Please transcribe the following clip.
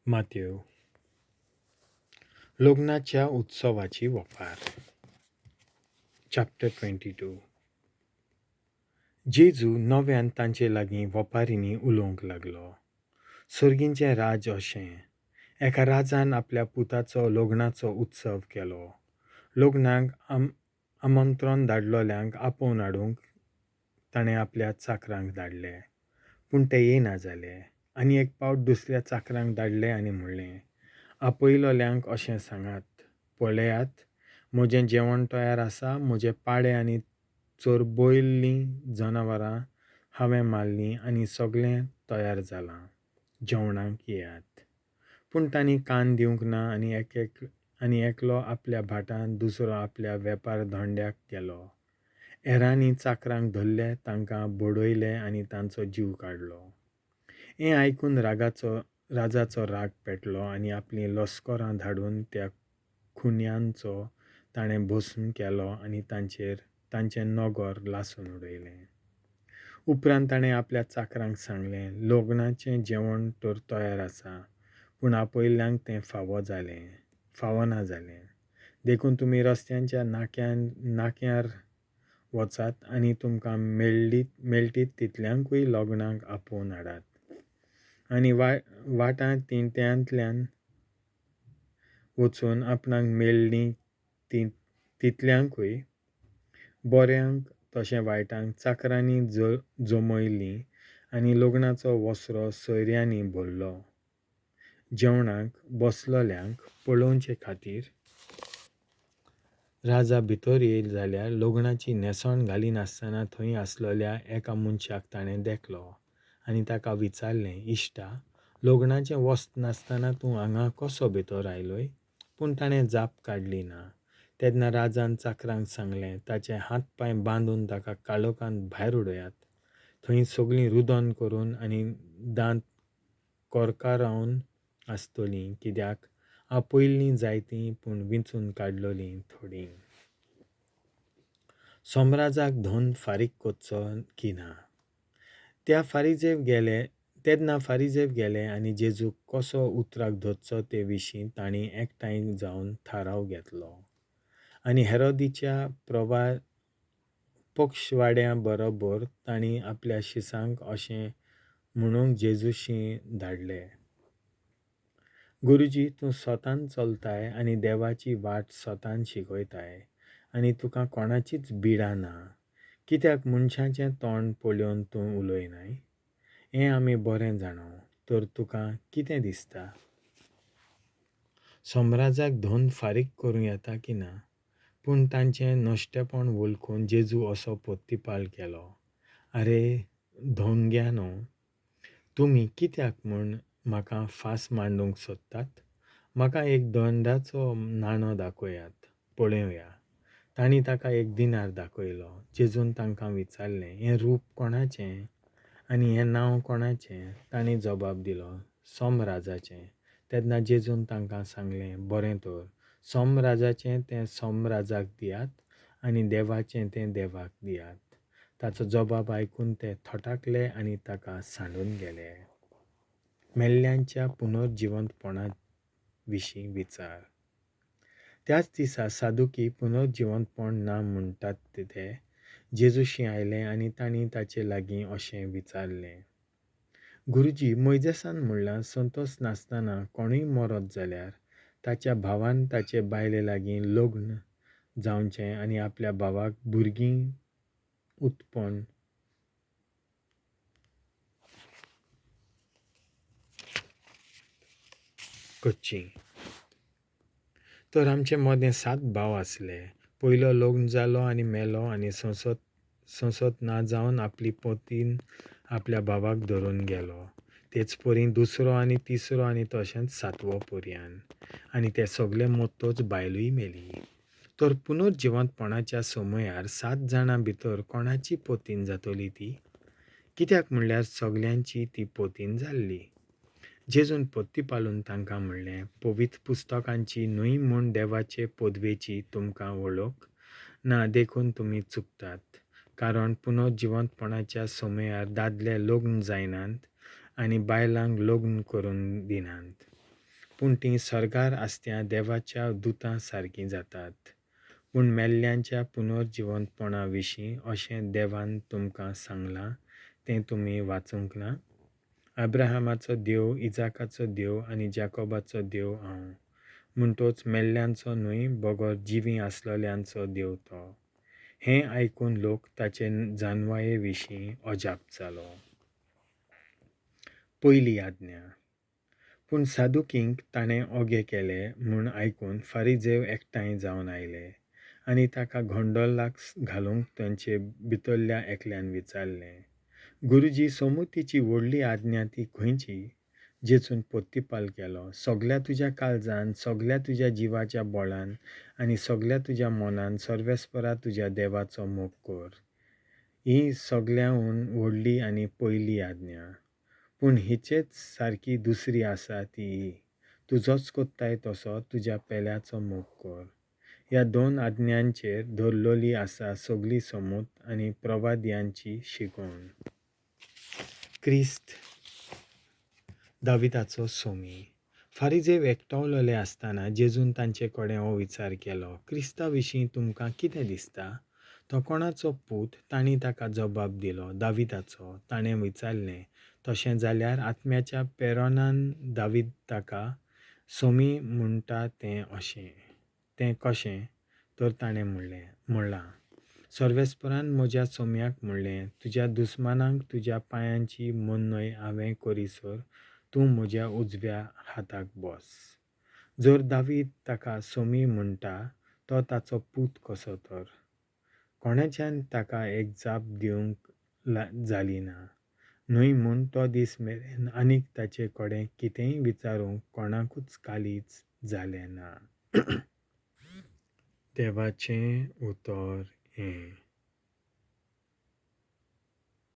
मातेव. लग्नाच्या उत्सवाची वपार. Chapter 22. जेजू नव्यान तांचे लागीं वपारींनी उलोवंक लागलो. सर्गींचें राज अशें, एका राजान आपल्या पुताचो लग्नाचो उत्सव केलो. लग्नाक आमंत्रण धाडलोल्यांक आपोवन हाडूंक ताणें आपल्या चाकरांक धाडले, पूण ते येना जाले. आनी एक पावट दुसऱ्या चाकरांक धाडले आनी म्हणलें, आपयलोल्यांक अशें सांगात, पळयात, म्हजें जेवण तयार आसा, म्हजे पाडे आनी चरबयल्लीं जनावरां हांवें मारलीं आनी सगळें तयार जालां, जेवणाक येयात. पूण तांणी कान दिवंक ना आनी एकलो आपल्या भाटांत, दुसरो आपल्या वेपार धंद्याक गेलो. हेरांनी चाकरांक धरले, तांकां बडयले आनी तांचो जीव काडलो. हें आयकून राजाचो राग पेटलो आनी आपलीं लश्करां धाडून त्या खुन्यांचो ताणें भस्म केलो आनी तांचें नगर लासून उडयलें. उपरांत ताणें आपल्या चाकरांक सांगलें, लग्नाचें जेवण तर तयार आसा, पूण आपयल्ल्यांक तें फावना जालें. देखून तुमी रस्त्यांच्या नाक्यार वचात आनी तुमकां मेळटीत तितल्यांकूय लग्नाक आपोवन हाडात. आनी वाटां तिंट्यांतल्यान वचून आपणाक मेळ्ळीं तितल्यांकूय, बऱ्यांक तशें वायटांक, चाकरांनी जमयलीं आनी लग्नाचो वसरो सोयऱ्यांनी भरलो. जेवणाक बसलोल्यांक पळोवचे खातीर राजा भितर येयल जाल्यार लग्नाची न्हेसण घालिनासतना थंय आसलोल्या एका मनशाक ताणें देखलो आनी ताका विचारलें, इश्टा, लग्नाचें वस्त नासतना तूं हांगा कसो भितर आयलोय? पूण ताणें जाप काडली ना. तेन्ना राजान चाकरांक सांगलें, ताचे हात पांय बांदून ताका काळोखांत भायर उडयात. थंय सगळीं रुदन करून आनी दांत करकरावन आसतलीं, कित्याक आपयल्लीं जायतीं पूण विंचून काडलोलीं थोडीं. सोमराजाक धन फारीक करचो की ना? तेन्ना फारिजेव गेले आनी जेजूक कसो उतराक धरचो ते विशीं तांणी एकठांय जावन थाराव घेतलो. आनी हेरोदीच्या पक्षवाड्या बरोबर तांणी आपल्या शिसांक अशें म्हणूंक जेजूशी धाडले, गुरुजी, तूं स्वतान चलताय आनी देवाची वाट स्वतान शिकयताय आनी तुका कोणाचीच बिडा ना, कित्याक मनशाचें तोंड पळोवन तूं उलयनाय? हें आमी बरें जाणो. तर तुका कितें दिसता? सोमराजाक धन फारीक करूं येता की ना? पूण तांचें नश्टेपण वळखून जेजू असो पोत्तिपाल केलो, आरे धोंग्यानो, तुमी कित्याक म्हूण म्हाका फास मांडूंक सोदतात? म्हाका एक दंडाचो नाणो दाखयात, पळोवया. तांणी ताका एक दिनार दाखयलो. जेजून तांकां विचारलें, हें रूप कोणाचें आनी हें नांव कोणाचें? तांणी जबाब दिलो, सोमराजाचें. तेन्ना जेजून तांकां सांगलें, बरें तर, सोमराजाचें तें सोमराजाक दियात आनी देवाचें तें देवाक दियात. ताचो जबाब आयकून ते थटाकले आनी ताका सांडून गेले. मेल्ल्यांच्या पुनर्जिवंतपणा विशीं विचार. त्याच दिसा सादुकी पुनर्जिवंतपण ना म्हणटात ते जेजूशी आयले आनी तांणी ताचे लागीं अशें विचारलें, गुरुजी, मोयजेसान म्हणलां, संतोश नासतना कोणूय मरत जाल्यार ताच्या भावान ताचे बायले लागीं लग्न जावचें आनी आपल्या भावाक भुरगीं उत्पन्न करचीं. तर आमचे मदें 7 भाव आसले. पयलो लग्न जालो आनी मेलो आनी संसद ना जावन आपली पोतीन आपल्या भावाक धरून गेलो. तेच परी दुसरो आनी तिसरो आनी तशेंच 7वो पर्यान. आनी ते सगळे मत्तोच बायलूय मेली. तर पुनर्जिवंतपणाच्या समयार 7 जाणां भितर कोणाची पोतीन जातली ती? कित्याक म्हणल्यार सगल्यांची ती पोतीन जाल्ली. जेजून पोत्ती पालून तांकां म्हणलें, पवित्र पुस्तकांची न्हय म्हूण देवाचे पदवेची तुमकां वळख ना, देखून तुमी चुकतात. कारण पुनर्जिवंतपणाच्या समयार दादले लग्न जायनात आनी बायलांक लग्न करून दिनात, पूण तीं सर्गार आसत्या देवाच्या दुतां सारकीं जातात. पूण मेल्ल्यांच्या पुनर्जिवंतपणा विशीं अशें देवान तुमकां सांगलां तें तुमी वाचूंक ना? अब्राहमाचो देव, इजाकाचो देव आनी जाकोबाचो देव हांव. म्हणटोच मेल्ल्यांचो न्हय बगर जिवीं आसलल्यांचो देव तो. हें आयकून लोक ताचे जानवाये विशीं अजाप जालो. पयली आज्ञा. पूण सादुकींक ताणें ओगे केले म्हूण आयकून फारिजेव एकठांय जावन आयले आनी ताका गोंडोलाक घालूंक तांचे भितरल्या एकल्यान विचारलें, गुरुजी, सोमुतीची व्हडली आज्ञा ती खंयची? जेजून पोत्तिपाल केलो, सगल्या तुज्या काळजान, सगल्या तुज्या जिवाच्या बोळान आनी सगल्या तुज्या मनान सर्वेस्परा तुज्या देवाचो मोग कर. ही सगल्याहून व्हडली आनी पयली आज्ञा. पूण हिचेच सारकी दुसरी आसा ती ही, तुजोच कोत्ताय तसो तुज्या पेल्याचो मोग कर. ह्या दोन आज्ञांचेर धरलोली आसा सगली सोमूत आनी प्रवाद्यांची शिकवण. क्रिस्त दाविदाचो सोमी. फारिजेव एकटवलेले आसतना जेजून तांचे कडेन हो विचार केलो, क्रिस्ता विशीं तुमकां कितें दिसता? तो कोणाचो पूत? तांणी ताका जबाब दिलो, दाविदाचो. ताणें विचारलें, तशें जाल्यार आत्म्याच्या पेरोनान दावीद ताका सोमी म्हणटा तें अशें तें कशें? तर ताणें म्हणलें म्हणलां, सर्वेस्परान म्हज्या सोम्याक म्हणलें, तुज्या दुस्मानांक तुज्या पांयांची मोन्नय हांवें करीसर तूं म्हज्या उजव्या हाताक बस. जर दावीद ताका सोमी म्हणटा, तो ताचो पूत कसो तर? कोणाच्यान ताका एक जाप दिवंक जाली ना. न्हय म्हूण तो दीस मेरेन आनीक ताचे कडेन कितेंय विचारूंक कोणाकूच काळीज जालें ना. देवाचें उतर हें.